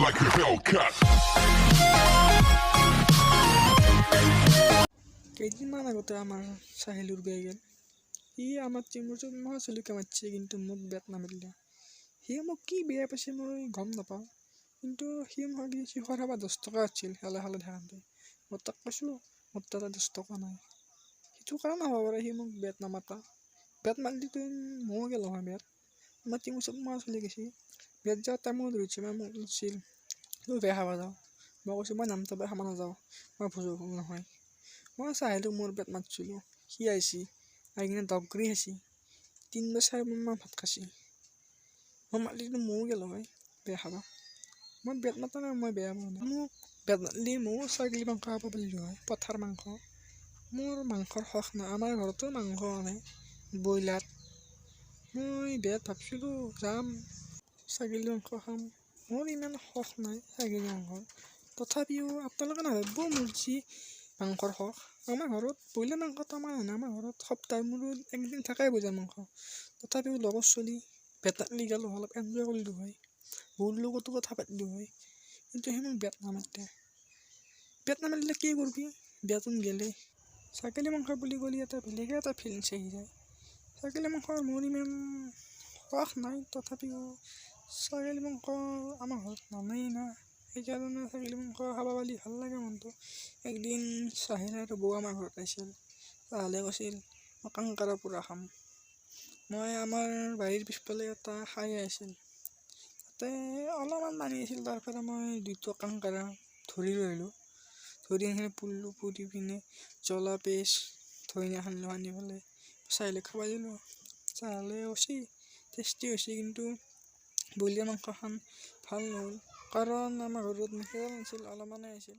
Like a Hellcat. কেইদিনমান আগতে আমাৰ চাহিলুৰ বিয়া গ'ল। সি আমাৰ টিমৰ মহা চলিকা মাতিছে, কিন্তু মোক বিয়াত নামাতিলে। সি মোক কি বেয়া পাইছে মই গম নাপাওঁ, কিন্তু সি মোক শিখৰ খাব 10 টকা আছিল খেলা খেলা থাকোঁতে। মই তাক কৈছোঁ, মোৰ তাতে 10 টকা নাই। সেইটো কাৰণে হ'ব পাৰে সি মোক বিয়াত নামাতা। বিয়াত মাতিলেতো ময়ো গ'লো হয় বিয়াত। আমাৰ টিমৰ চব মহা চলি গৈছে। বিয়াত যোৱাৰ টাইমো ধৰিছে, মোক সুধিছিল, বিয়া খাব যাওঁ। মই কৈছোঁ, মই নামতা বিয়া খাব নাযাওঁ, মই ভোজৰ নহয়। মই চাহিলক মোৰ বিয়াত মাতিছিলোঁ। সি আহিছে, আহি কিনে দগৰি খাইছে, 3 বাৰ 4 বাৰমান ভাত খাইছে। মই মাতিলেতো ময়ো গ'লো হয় বিয়া খাব। মই বিয়াত মাতা নাই, মই বেয়া পোৱা নাই। মোক বিয়াত মাতিলে ময়ো ছাগলী মাংস খাব পাৰিলোঁ হয়, পঠাৰ মাংস। মোৰ মাংসৰ শখ নাই। আমাৰ ঘৰতো মাংস আনে, ব্ৰইলাৰ। মই বিয়াত ভাবছিলোঁ যাম, ছাগলী মাংস খাম। মোৰ ইমান শখ নাই ছাগলী মাংসৰ। তথাপিও আপোনালোকে নাভাবিব মোৰ যি মাংসৰ শখ। আমাৰ ঘৰত ব্ৰইলাৰ মাংসটো আমাৰ নানে। আমাৰ ঘৰত সপ্তাহৰ মূৰত একদিন থাকেই ব্ৰইলাৰ মাংস। তথাপিও লগৰ চলি বিয়াত মাতিলে গ'লো হয়, অলপ এনজয় কৰিলোঁ হয়, বৌৰ লগতো কথা পাতিলোঁ হয়। কিন্তু সি মোক বিয়াত নামাতে। বিয়াত নামাতিলে কি কৰবি বিয়াতোন গ'লে? ছাগলী মাংস বুলি ক'লে এটা বেলেগে এটা ফিলিংছ আহি যায়। ছাগলী মাংসৰ মোৰ ইমান শখ নাই, তথাপিও ছাগলী মাংস আমাৰ ঘৰত নানেই না, সেইকাৰণে ছাগলী মাংস খাব পালে ভাল লাগে মনটো। একদিন চাহিল আৰু বৌ আমাৰ ঘৰত আহিছিল। চাহিলে কৈছিল, মই কাংকাৰা পোৰা খাম। মই আমাৰ বাৰীৰ পিছফালে এটা খাই আছিল, তাতে অলপমান পানী আছিল। তাৰ পৰা মই দুটা কাংকাৰা ধৰি লৈ আহিলোঁ। ধৰি আনি পুৰিলোঁ। পুৰি পিনে জলা, পেষ্ট, ধনিয়া সানিলোঁ। সানি পেলাই চাহিলক খাব দিলোঁ। চাহিলে কৈছে, টেষ্টি হৈছে, কিন্তু ব্ৰইলাৰ মাংসখন ভাল নহ'ল, কাৰণ আমাৰ ঘৰত মিঠাতেল নাছিল, অলপমানে আছিল।